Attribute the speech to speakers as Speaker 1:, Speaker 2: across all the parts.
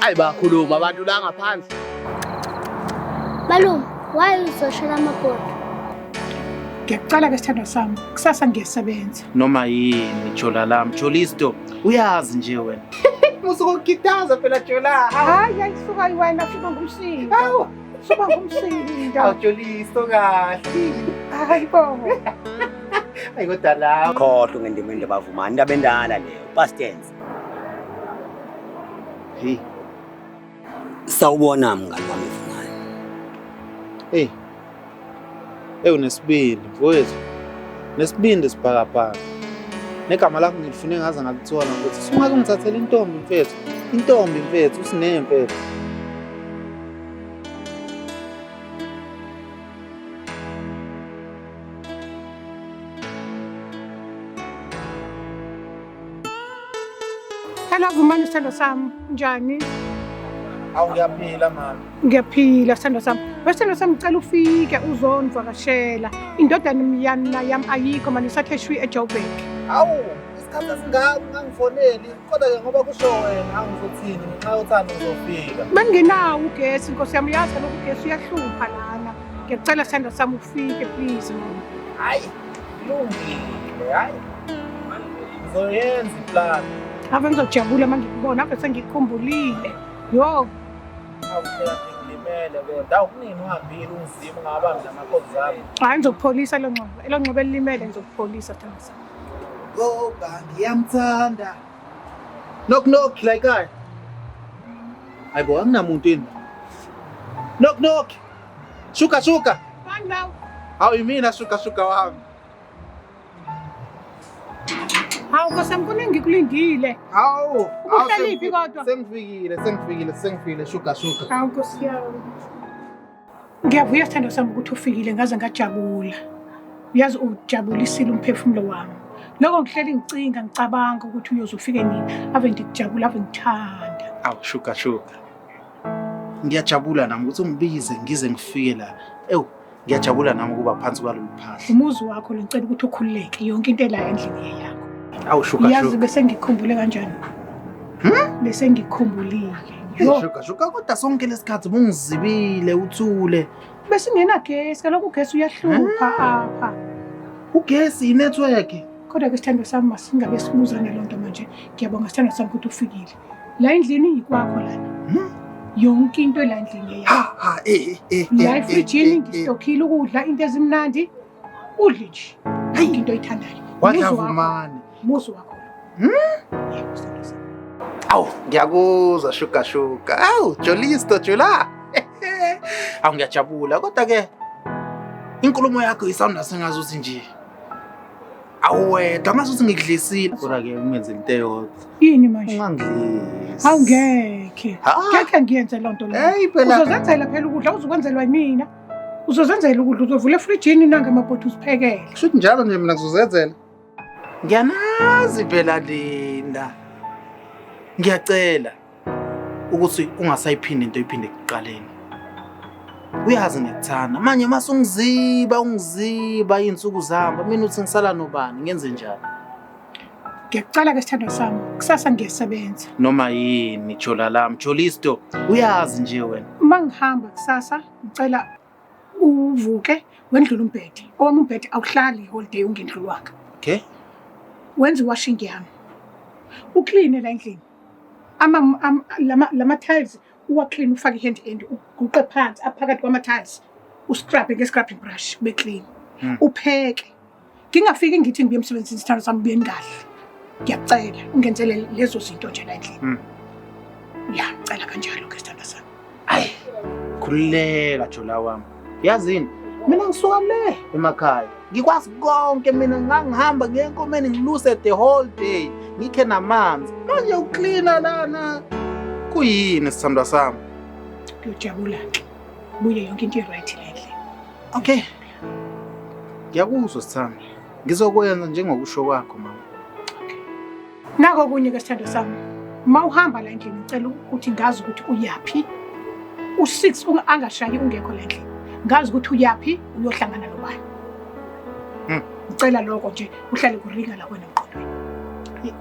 Speaker 1: Ayi bakhuluma abantu la ngaphandle.
Speaker 2: Malume, why uzoshela amabhodo?
Speaker 3: Ngiyacela ke sithandwa sami, kusasa ngiyasebenza.
Speaker 4: Noma yini jola lami, Jolisto, uyazi nje wena.
Speaker 5: Musukugitaza phela Jola.
Speaker 3: Hayi hayi suka wena suka ngumsindo.
Speaker 5: Hawu.
Speaker 3: Suka ngumsindo.
Speaker 5: Awu Jolisto kahle.
Speaker 3: Hayi bo.
Speaker 5: Hayi kodwa la.
Speaker 6: Khohlwa ngendima bavumani indaba endala leyo past tense.
Speaker 4: Hey,
Speaker 6: Sawubona mngani wami Vumani.
Speaker 4: hey. Hey unesibindi mfowethu. Nesibindi sibhakabhaka. Negama lakho ngilifune ngaze ngalithola mfethu. Sungaze ungithathele intombi mfethu. Intombi mfethu, usine mfethu.
Speaker 3: Hello Vumani sithandwa sami, njani?
Speaker 4: Awu ngiyaphila mama.
Speaker 3: Ngiyaphila sithandwa sami. Wesithandwa sami ngicela ufike uzonivakashela. Indodana yana yami ayikho manje isathe shwi eJoburg.
Speaker 4: Awu, isikhathi esingaka ungangifoneli. Kodwa ke ngoba kusho wena angizothini ngenxa yothando ngizofika.
Speaker 3: Bengenawo ugesi Nkosi yami, uyazi kaloku ugesi uyahlupha lana. Ngiyacela sithandwa sami ufike please mama.
Speaker 4: Hayi, kulungile, hayi. Ngizoyenza iplan.
Speaker 3: Ave ngizojabula uma ngikubona, ave sengikukhumbulile. Yo,
Speaker 4: Awu phela ngilimele kodwa. Awu kunini uhambile ungizima ungabambi namakhozi ami.
Speaker 3: hayi ngizokupholisa lo nxeba. Elo nxeba elilimele ngizokupholisa sithandwa sami.
Speaker 4: Ngoba ngiyamthanda. Knock knock la ekhaya. Hayibo akunamuntu yini? Knock knock. Shuka shuka.
Speaker 3: Bani lawo?
Speaker 4: Hawu imina shuka shuka wami.
Speaker 3: Hawu Nkosi yami kuningi ngikulindile.
Speaker 4: Hawu.
Speaker 3: Ubuhlaliphi kodwa?
Speaker 4: Sengifikile, sengifikile, sengifikile shuka shuka.
Speaker 3: Hawu Nkosi yami. Ngiyavuya sithandwa sami ukuthi ufikile ngaze ngajabula. Uyazi ujabulisile umphefumulo wami. Lokho ngihleli ngicinga ngicabanga ukuthi uyoze ufike nini. Ave ngikujabula, ave ngithanda.
Speaker 4: Awu shuka shuka. Ngiyajabula nami ukuthi ungibize ngize ngifike la. Ewu, ngiyajabula nami ukuba phansi kwalolu phahla.
Speaker 3: Umuzi wakho lo ngicela ukuthi ukhululeke yonke into ela endlini eyakho.
Speaker 4: Awu shuka
Speaker 3: Uyazi
Speaker 4: shuka.
Speaker 3: bese ngikukhumbule kanjani? Bese ngikukhumbulile. Yo,
Speaker 4: Shuka shuka kodwa sonke lesikhathi bungizibile uthule.
Speaker 3: besingenagesi kaloku ugesi uyahlupha apha.
Speaker 4: Ugesi inetwork.
Speaker 3: Kodwa ke sithandwa sami masingabe sibuzana loo nto manje. Ngiyabonga sithandwa sami ukuthi ufikile. La endlini yikwakho lana. Yonke into la endlini eyakho.
Speaker 4: Ha ha eh eh.
Speaker 3: La efrijini ngistokhile ukudla into ezimnandi. Udle nje. Yonke into oyithandayo.
Speaker 4: Wadla
Speaker 3: Umuzi wakho.
Speaker 4: vumani.
Speaker 3: Umuzi wakho. Yebo sithandwa sami.
Speaker 4: Awu ngiyakuzwa shuka shuka. Awu Jolisto Jola. Awu ngiyajabula kodwa ke inkulumo yakho isawunda sengazuthi nje awuwedwa ngazuthi ngikudlisile. Kodwa ke ungenze into eyodwa.
Speaker 3: Yini manje?
Speaker 4: Ungangidlisi.
Speaker 3: Hawu ngekhe.
Speaker 4: Ha.
Speaker 3: Ngekhe ngiyenze loo nto leyo.
Speaker 4: Hey phela
Speaker 3: Uzozenzela phela ukudla uzokwenzelwa yimina. Uzozenzela ukudla uzovula efrijini nange amabhodi uziphekele.
Speaker 4: kushuthi njalo nje mina ngizozenzela. Ngiyanazi phela Linda. Ngiyacela ukuthi ungasayiphindi into oyiphinde ekuqaleni. Uyazi ngiyakuthanda. Manje mase ungiziba ungiziba iy'nsuku zihamba mina uthi ngisala nobani ngenze njani?
Speaker 3: Ngiyacela ke sithandwa sami, kusasa ngiyasebenza.
Speaker 4: Noma yini Jola lami, Jolisto, uyazi nje wena.
Speaker 3: Uma ngihamba kusasa ngicela uvuke wendlule umbhede. Owami umbhede awuhlali holiday ungendlulwanga.
Speaker 4: Okay?
Speaker 3: Wenze iwashing yami. Ukline la endlini. Ama lama tiles uwaclean ufake i-hand end uguqe phansi aphakathi kwama tiles. Uscrub nge-scrubbing brush kube clean. Upheke. Ngingafiki ngithi ngibuye emsebenzini sithandwa sami buye ngingadli. Ngiyacela ungenzele lezo zinto nje la endlini. Ya, ngicela kanjalo ke sithandwa sami.
Speaker 4: Ayi, khululeka Jola wami. Yazini, mina ngisuka le emakhaya. Ngikwazi konke mina ngangihamba ngiye enkomeni ngiluse the whole day, ngikhe namanzi. Manje uklina lana. Kuyini sithandwa sami?
Speaker 3: Ngiyojabula ke. Buye yonke into i-right la endlini.
Speaker 4: Okay. Ngiyakuzwa sithandwa. Ngizokwenza njengokusho kwakho mama.
Speaker 3: Nako kunye ke sithandwa sami. Uma uhamba la endlini ngicela ukuthi ngazi ukuthi uyaphi. U6 angashayi ungekho la endlini. Ngazi ukuthi uyaphi uyohlangana nobani. Ngicela lokho nje uhlale kuringa la kwena emqondweni.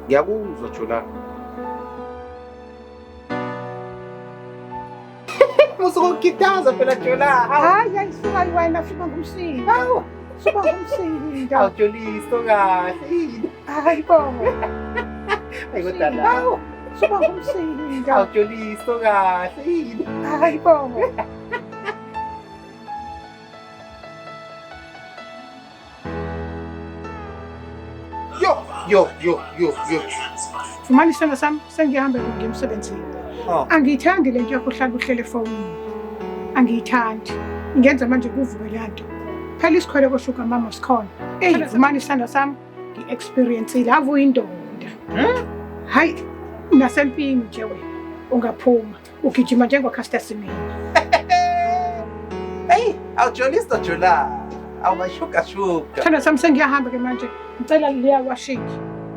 Speaker 4: Ngiyakuzwa Jola.
Speaker 5: Musuka ukukitaza phela Jola.
Speaker 3: Hayi, hayi, suka wena, suka ngumsindo.
Speaker 5: Hawu.
Speaker 3: Suka ngumsindo.
Speaker 5: Awujoliso kahle.
Speaker 3: Hayi bo.
Speaker 5: Hayi kodwa la.
Speaker 3: Hawu, suka ngumsindo.
Speaker 5: Awujoliso kahle.
Speaker 3: Hayi bo.
Speaker 4: Yo, yo, yo, yo, yo.
Speaker 3: Vumani isithando sami, sengiyahamba ngiya emsebenzini.
Speaker 4: Oh.
Speaker 3: Angiyithandi le nto yakho uhlala uhlele efonini. Angiyithandi. Ingenza manje kuvuke le nto. Phela isikhwele koshuka mama sikhona. Eyi, Vumani isithando sami, ngi-experience-ile, ave uyindoda. Hayi, nasempini nje wena ungaphuma ugijima njengoCaster Semenya.
Speaker 4: Hey, awujolisa Jola. Awumashuka shuka.
Speaker 3: Sithandwa sami, sengiyahamba ke manje. Ngicela leya washing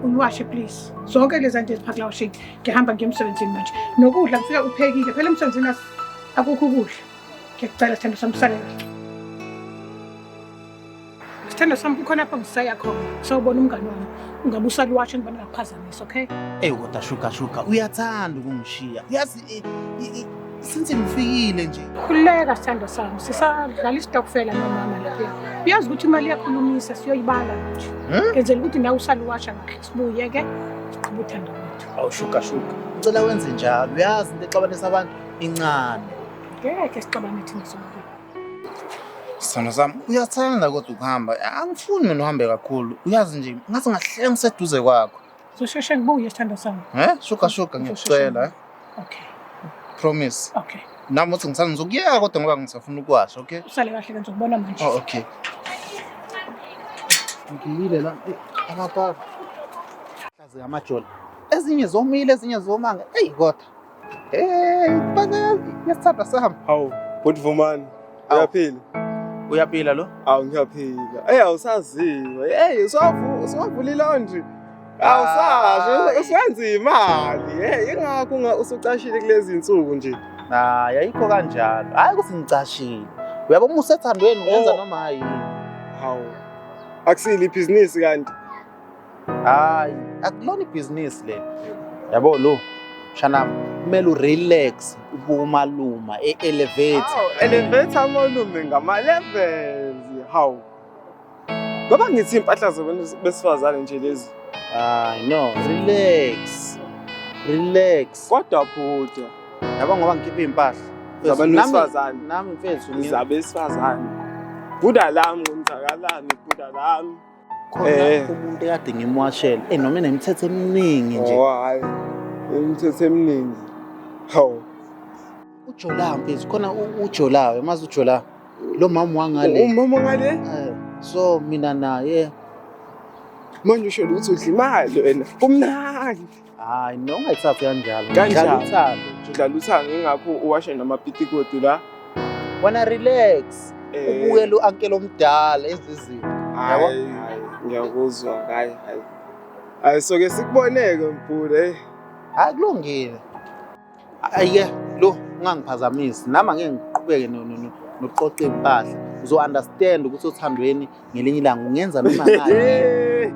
Speaker 3: uyiwashe please. Zonke lezi zinto eziphaka la washing. Ngihamba ngiye emsebenzini manje. Nokudla ngifika uphekile. Phela emsebenzini akukho ukudla. Ngiyakucela sithandwa sami, sale kahle. Sithandwa sami, kukhona lapho ngisaya khona. Sewubona umngani wami. Ungabe usaliwasha ngibona ngakuphazamisa, okay?
Speaker 4: Ey kodwa shuka shuka uyathanda ukungishiya. Uyazi since ngifikile nje.
Speaker 3: Khululeka sithandwa sami, sisadlala isitokfela nomama lapha. Uyazi ukuthi imali iyakhulumisa, siyoyibala nje. Ngenzela ukuthi nawe usaliwasha kahle, sibuye ke siqhube uthando lwethu.
Speaker 4: Awu shuka shuka. Ngicela wenze njalo. Uyazi into exabanisa abantu incane.
Speaker 3: Ngeke sixabane thina sobabili.
Speaker 4: Sithandwa sami, uyathanda kodwa ukuhamba. Angifuni mina uhambe kakhulu. Uyazi nje ngathi ngahleka ngiseduze kwakho.
Speaker 3: Zosheshe ngibuye sithandwa sami.
Speaker 4: Eh? Shuka shuka ngiyakucela. Eh?
Speaker 3: Okay.
Speaker 4: Promise.
Speaker 3: Okay.
Speaker 4: Nami uthi ngisanda ngizokuyeka kodwa ngoba ngisafuna ukuwasha, okay?
Speaker 3: Usale kahle ke, ngizokubona manje.
Speaker 4: Oh, okay. Ngiyile la. Amapapa. Hlazi amajola. Ezinye zomile, ezinye zomanga. Ey kodwa. Hey, bana yesithandwa sami.
Speaker 7: Hawu, bhuti Vumani, uyaphila?
Speaker 4: Uyaphila lo?
Speaker 7: Awu ngiyaphila. Ey awusaziwa. Ey usavula ilaundry. Awusazi, usuwenza imali. Hey, ingakho usucashile kulezi insuku nje.
Speaker 4: Hayi, ayikho kanjalo. Hayi ukuthi ngicashile. Uyabona uma usethandweni ungenza noma yini.
Speaker 7: Hawu. Akusile ibhizinisi kanti.
Speaker 4: Hayi, akulona ibhizinisi le. Yabo lo, mshanami, kumele urelax, ubuke umaluma, e-elevate.
Speaker 7: Hawu, elevate amalume ngama-levels. Hawu. Ngoba ngithi impahla zabantu besifazane nje lezi.
Speaker 4: Hayi no, relax. Relax.
Speaker 7: Kodwa bhuti.
Speaker 4: Yabo ngoba ngikhipha impahla.
Speaker 7: Zabantu besifazane.
Speaker 4: Nami mfethu
Speaker 7: zabesifazane. Buda lami ngumthakalami, buda lami.
Speaker 4: Khona umuntu ekade ngimwashela, noma enemithetho eminingi nje.
Speaker 7: Oh hayi. Imithetho eminingi. Hawu.
Speaker 4: Ujola mfethu, khona uJola, umazi uJola. Lo mama wangale.
Speaker 7: Umama ngale?
Speaker 4: So mina naye
Speaker 7: manje usho ukuthi udla imali wena. Kumnandi.
Speaker 4: Hayi, no ungayithathi kanjalo.
Speaker 7: Kanjalo.
Speaker 4: Uthando.
Speaker 7: Udlala uthando ingakho uwashe namapitikoti la.
Speaker 4: Wena relax. Ubukele u-uncle omdala ezizinto.
Speaker 7: Hayi, ngiyakuzwa. Hayi, hayi. Hayi soke sikuboneke mbhude.
Speaker 4: Hayi kulungile. Ayiye lo ungangiphazamisi. Nami angeke ngiqhubeke nokuqoqa impahla. Uzo understand ukuthi othandweni ngelinye ilanga ungenza noma ngani.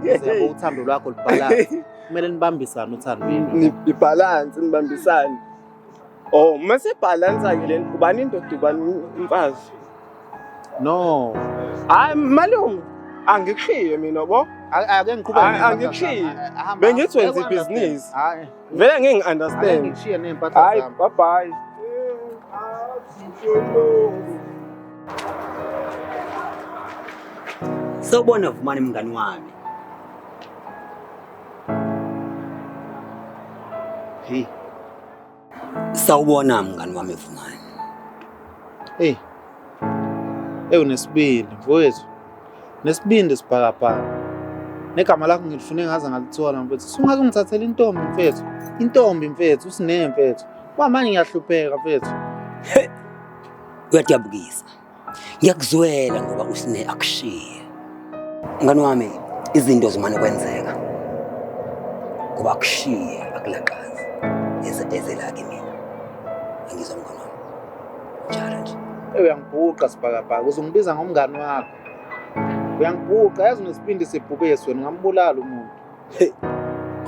Speaker 4: Yabo uthando lwakho lubalance. Kumele nibambisane uthandweni.
Speaker 7: Nibalance, nibambisane. Oh, mase balance ke lento. Ubani indoda ubani umfazi?
Speaker 4: No.
Speaker 7: Hayi malume, angikushiye mina bo.
Speaker 4: Ake ngiqhubeke.
Speaker 7: Angikushiye. Bengithi wenza ibhizinisi.
Speaker 4: Hayi.
Speaker 7: Vele ngeke ngi-understand.
Speaker 4: Ake ngikushiye ney'mpahla
Speaker 7: Hayi,
Speaker 4: zami.
Speaker 7: bye bye.
Speaker 6: Sawubona Vumani mngani wami.
Speaker 4: Hey.
Speaker 6: Sawubona mngani wami Vumani.
Speaker 4: Hey. Hey unesibindi mfowethu. Nesibindi sibhakabhaka. Negama lakho ngilifune ngaze ngalithola mfethu. Sungaze ungithathele intombi mfethu. Intombi mfethu, usine mfethu. Kwamanje ngiyahlupheka mfethu.
Speaker 6: Uyadabukisa. Ngiyakuzwela ngoba usine akushiye. Mngani wami, izinto zimane kwenzeka. Kuba akushiye akulaqazi. Ezela kimi. Angizwa mngani wami. Njalo nje.
Speaker 4: Uyangibhuqa sibhakabhaka, uzongibiza ngomngani wakho. Uyangibhuqa, yazi unesibindi sebhubesi wena, ungambulala umuntu.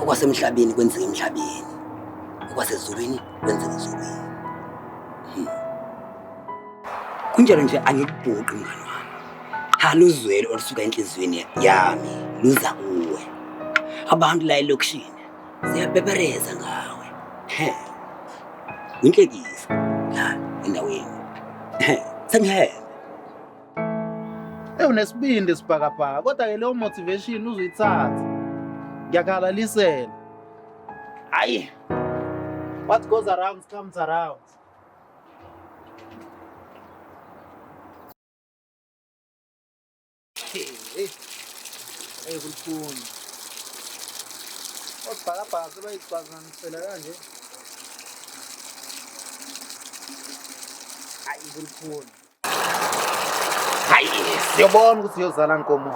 Speaker 6: Okwasemhlabeni kwenzeka emhlabeni. Okwasezulwini kwenzeka ezulwini. Kunjalo nje angikubhuqi mngani wami. Ha luzwelo olusuka enhliziyweni yami luza kuwe. Abantu la elokishini siyabebereza ngawe. He. Inhlekisa la endaweni. Sengihele.
Speaker 4: Unesibindi sibhakabhaka kodwa ke leyo motivation uzoyithatha. Ngiyakhalalisela. Hayi. What goes around comes around. Hey, hey, kulikhuni. Osibhakabhaka sebayicwazanisela kanje. Hayi kulikhuni. Hayi, siyobona ukuthi uyozala nkomo.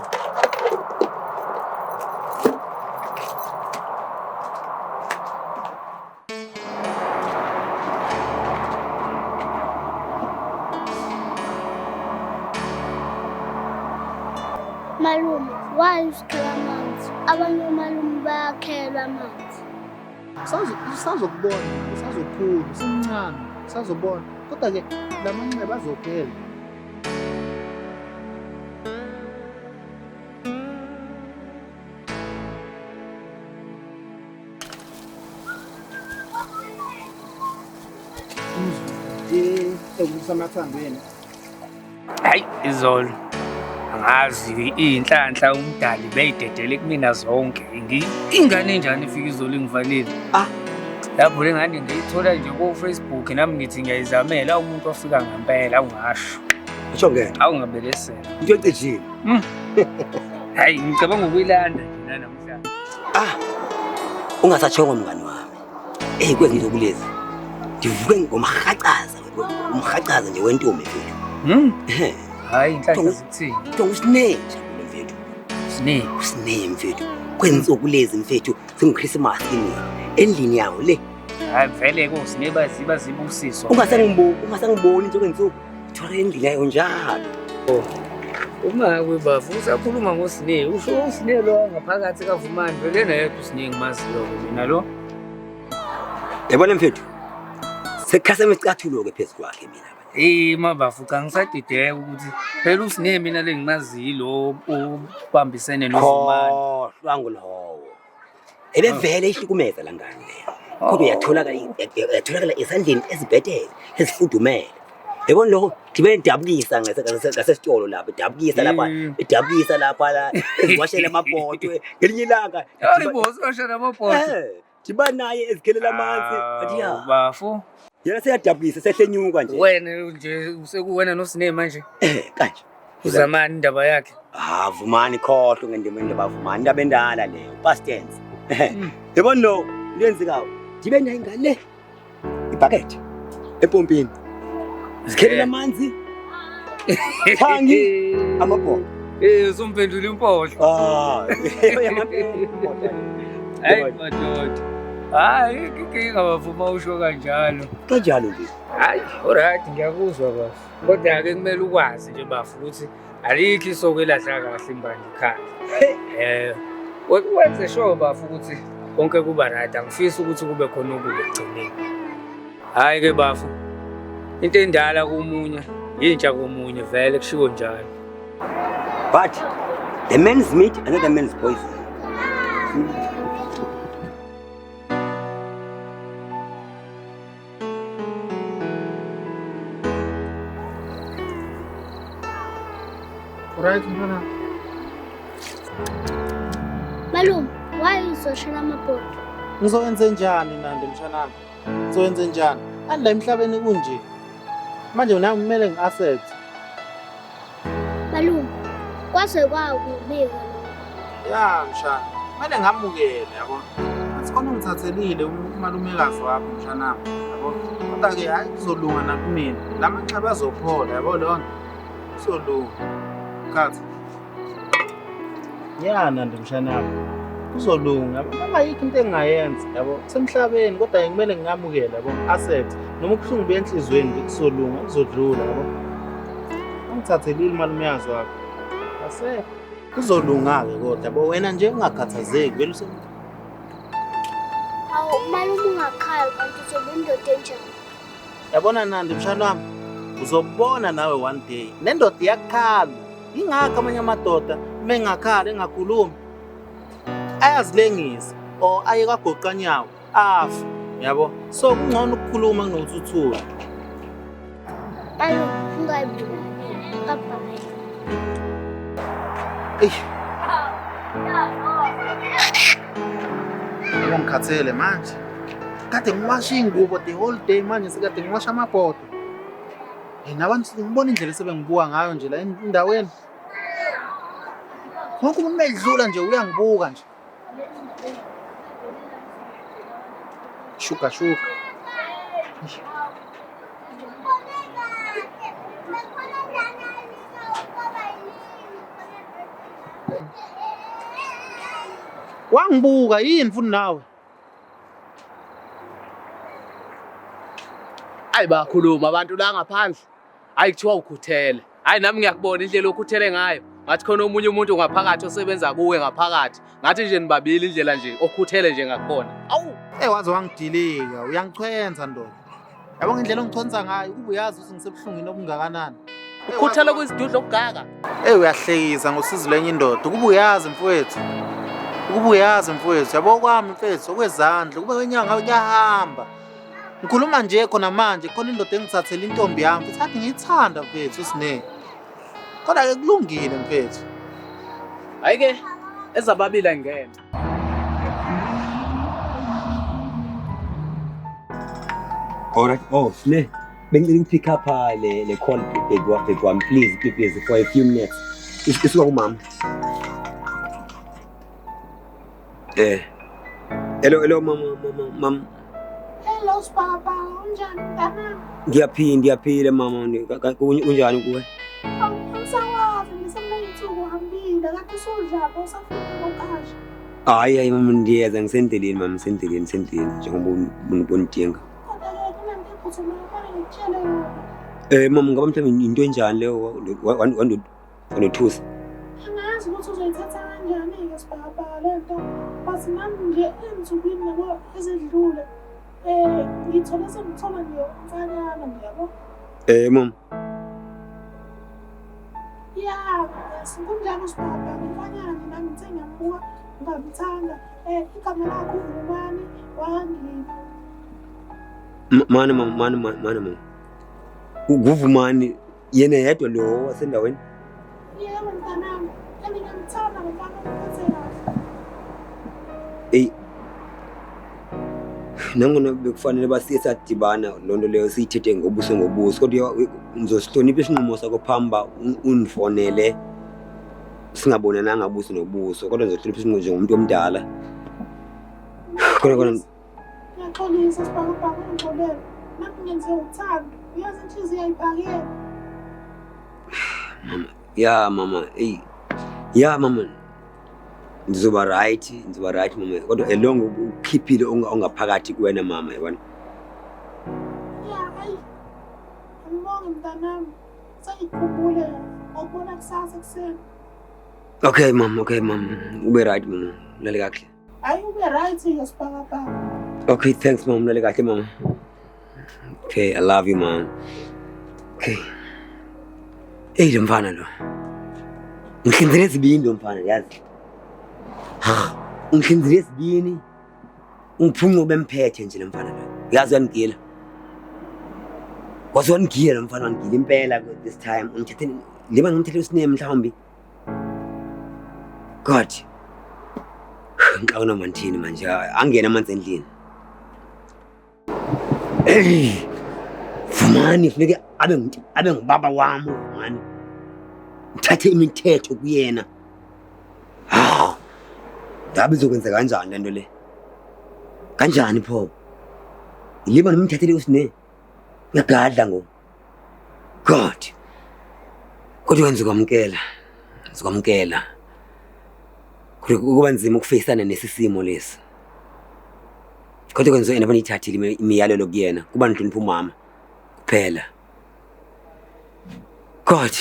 Speaker 2: Malume, why usikhela amanzi? Abanye omalume bayakhelwa amanzi.
Speaker 4: Usazokubona, usazokhula, usemncane, usazobona. Kodwa ke lamanxeba azophela.
Speaker 8: Hayi izolo angazi iy'nhlanhla umdali beyidedele kumina zonke. Ingane enjani ifika izolo ingivalile?
Speaker 6: Ah.
Speaker 8: Lapho le ngane ngiyithola nje ko-Facebook nami ngithi ngiyayizamela umuntu ofika ngempela awungasho.
Speaker 6: Usho ngeke.
Speaker 8: Awungabelesela.
Speaker 6: Into ecijile.
Speaker 8: Hayi ngicabanga ukuyilanda nje namhlanje.
Speaker 6: Ah. Ungasatshongo mngani wami. Eh kwezinto kulezi. Ndivuke ngomhacaza, umhacaza nje wentombi mfethu.
Speaker 8: Hayi inhlanhla zikuthini?
Speaker 6: Usine mfethu.
Speaker 8: Usine.
Speaker 6: Usine mfethu. Kwensuku lezi mfethu singuChristmas kimi. Endlini yawo le.
Speaker 8: Hayi vele ke usine baziba zibusiso.
Speaker 6: Ungasangiboni nje kwensuku. Thola endlini yayo njalo.
Speaker 8: Uma kwebafu usakhuluma ngoSine, usho uSine lo ngaphakathi kaVumani vele naye uSine ngimaziyo mina lo.
Speaker 6: Yabona mfethu. Sekhasa emicathulo ke phezu kwakhe mina.
Speaker 8: Eh mabafu cha ngisadideka ukuthi phela uSine mina lengimaziyo lo ubambisene noVumani.
Speaker 6: Khohlwa ngulowo. Ebevele ihlukumeza la ngane leyo. Kodwa yatholakala esandleni ezibhetele, ezifudumele. Yabona lokho ndibe ndidabukisa ngasesitolo lapha, idabukisa lapha, idabukisa lapha la, eziwashela amabhodwe. Ngelinye ilanga
Speaker 8: hayi bo, uziwashela amabhodwe.
Speaker 6: Diba naye ezikhelela amanzi. Athi ya.
Speaker 8: Bafu.
Speaker 6: Yena seyadabukisa sehlenyuka nje.
Speaker 8: Wena nje usekuwena noSine manje.
Speaker 6: Kanje.
Speaker 8: Uzamani indaba yakhe?
Speaker 6: Ah, Vumani khohlwe ngendima indaba Vumani, indaba endala leyo, past tense. Yabona lo, lwenzekayo. Dibe naye ngale. Ibhakethi empompini. Zikhelela amanzi. Thangi amabhodo.
Speaker 8: Usumphendula impohlo.
Speaker 6: Ah,
Speaker 8: Hayi madoda. Hayi inkinga bafuma usho kanjalo.
Speaker 6: Kanjalo nje.
Speaker 8: Hayi, alright ngiyakuzwa bafu. Kodwa ke kumele ukwazi nje bafu ukuthi alikho isoko elahla kahle imbali ekhaya. Wenze sure bafu ukuthi konke kuba right. Angifisi ukuthi kube khona okubi ekugcineni. Hayi ke bafu. Into endala komunye, intsha komunye vele kushiwo njalo.
Speaker 6: But the man's meat another man's poison.
Speaker 4: Right, mfana.
Speaker 2: Malume, why uzoshela amabhodo?
Speaker 4: Ngizowenze njani Nandi mshanami? Ngizowenze njani? Anda emhlabeni kunje. Manje nami kumele ngi-asset.
Speaker 2: Malume, kwaze kwakubika lokho.
Speaker 4: Ya mshana, kumele ngamukele yabo. Athi khona ungithathelile umalumekazi wakho mshanami, yabo. Kodwa ke hayi kuzolunga nakumina. Lamanxeba azophola yabo lona. Kuzolunga. Khathi. Ya Nandi mshanami. Kuzolunga yabo. Noma ayikho into engingayenza yabo. Kusemhlabeni kodwa kumele ngingamukele yabo. Asset noma ubuhlungu benhlizweni kuzolunga, kuzodlula yabo. Ungithathelile umalumekazi wakho. Ase kuzolunga-ke kodwa yabo wena nje ungakhathazeki vele use.
Speaker 2: Awu malume ungakhala kanti uzobe indoda enjani?
Speaker 4: Yabona Nandi mshana wami, Uzobona nawe one day. Nendoda iyakhala. Ingakho amanye amadoda mengakhala engakhulumi ayazilengisa or aye kwagoqanyawo afe, yabo. So kungcono ukukhuluma kunokuthi uthule.
Speaker 2: Malume, ungayibulali. Bye-bye.
Speaker 4: Eish. Ngikhathele manje. Kade ngiwasha iy'ngubo the whole day, manje sekade ngiwasha amabhodo. Hey, nabantu ngibona indlela esebengibuka ngayo nje la endaweni. Wonke umuntu medlula nje uyangibuka nje. Shuka shuka. Wangibuka yini futhi nawe?
Speaker 1: Hayi, bakhuluma abantu la ngaphandle. Hayi, kuthiwa ukhuthele. Hayi, nami ngiyakubona indlela okhuthele ngayo. Ngathi khona omunye umuntu ngaphakathi osebenza kuwe ngaphakathi. Ngathi nje nibabili, indlela nje okhuthele nje ngakhona. Awu.
Speaker 4: Eh, waze wangidilika, uyangichwenza ndoda. Yabo ngendlela ongichwenza ngayo, kuba uyazi ukuthi ngisebuhlungwini obungakanani.
Speaker 1: Ukhuthele kwizidudla okugaka.
Speaker 4: Ey, uyahlekisa ngosizo lenye indoda. Kuba uyazi mfowethu. Kuba uyazi mfowethu. Yabo kwami mfethu okwezandla, kube kwenyanga kuyahamba. Ngikhuluma nje khona manje khona indoda engithathela intombi yami futhi athi ngiyithanda mfethu uSine. Kodwa ke kulungile mfethu.
Speaker 1: Hayi ke, ezababili angene.
Speaker 6: Alright. Oh, Sne. Bengicela uku-pick up le call, baby wami, baby wami, please, please, please, for a few minutes. Isuka kumama. Hello, hello, mama, mama, mama.
Speaker 3: Hello Sibaba, unjani mntanami?
Speaker 6: Ngiyaphila, ngiyaphila mama. Kunjani kuwe?
Speaker 3: Angisakwazi, ngisemneyinsuku uhambile, kade usudlapha usafika ngokasha.
Speaker 6: Hayi, hayi mama, ndiyeza, ngisendleleni mama, ngisendleleni, ngisendleleni njengoba unidinga.
Speaker 3: Kodwa-ke kunento ephuthumayo kufanele ngikutshele yona.
Speaker 6: Mama, ngaba mhlawumbe into enjani leyo wandothusa?
Speaker 3: Angazi ukuthi uzoyithatha kanjani-ke Sibaba le nto, but nami nje ey'nsukwini yabo ezedlule ngithole sengithola nje umfanyana nje, yabo.
Speaker 6: Mama.
Speaker 3: Ya, yes, kunjalo Sibaba, umfanyana nje nami ngithe ngiyambuka ngamthanda. Igama lakhe uVumani wangipha.
Speaker 6: Mane mama, mane mane mane mama. Nguvumani yena yedwa lo wasendaweni?
Speaker 3: Yebo mntanami, and ngiyamthanda ngomfana omphethe kahle.
Speaker 6: Eyi, nangona bekufanele basiye sadibana loo nto leyo siyithethe ngobuso ngobuso, kodwa ngizosihlonipha isinqumo sakho phambi uba undifonele singabonananga buso nobuso, kodwa ngizohlonipha isinqumo njengomuntu omdala. Khona khona.
Speaker 3: Ngiyaxolisa Sibhakabhaka, ungixolele. Nami ngenze uthando. Uyazi inhliziyo ayiphakeme.
Speaker 6: Mama, ya mama, eyi, ya mama, ndizoba right, ndizoba right mama, kodwa elongo ukhiphile ongaphakathi kuwena mama, yabona.
Speaker 3: Ya, ayi. Angibonge mntanami. Sengikukhumbule ngokubona kusasa ekuseni.
Speaker 6: Okay mama, okay mama, ube right mama, ulale kahle.
Speaker 3: Hayi, ube right-ke Sibhakabhaka.
Speaker 6: Okay, thanks mama, ulale kahle mama. Okay, I love you mom. Okay. Eyi, lo mfana lo. Ngihlinzile ezibini lo mfana, yazi. Ha, ngihlinzile ezibini. Ungiphunca ubemphethe nje lo mfana lo. Yazi uyangigila. Waze wangigila lo mfana, wangigila impela this time. Ungithethe liba ngimthethe uSine mhlawumbi. God. Ngixakana manthini manje, angena amanzi endlini. Ey! Vumani funeke abe ngubaba wami uVumani. Ngithathe imithetho kuyena. Hawu. Ngabe izokwenza kanjani lento le? Kanjani pho? Iliba nomthathele uSine. Uyagadla ngo. God. Kodwa ngizokwamukela. Ngizokwamukela. Kuba nzima ukufeyisana nesisimo lesi. Kodwa kwenziwa yena baniyithathile imiyalelo kuyena, kuba nihlonipha umama kuphela. God.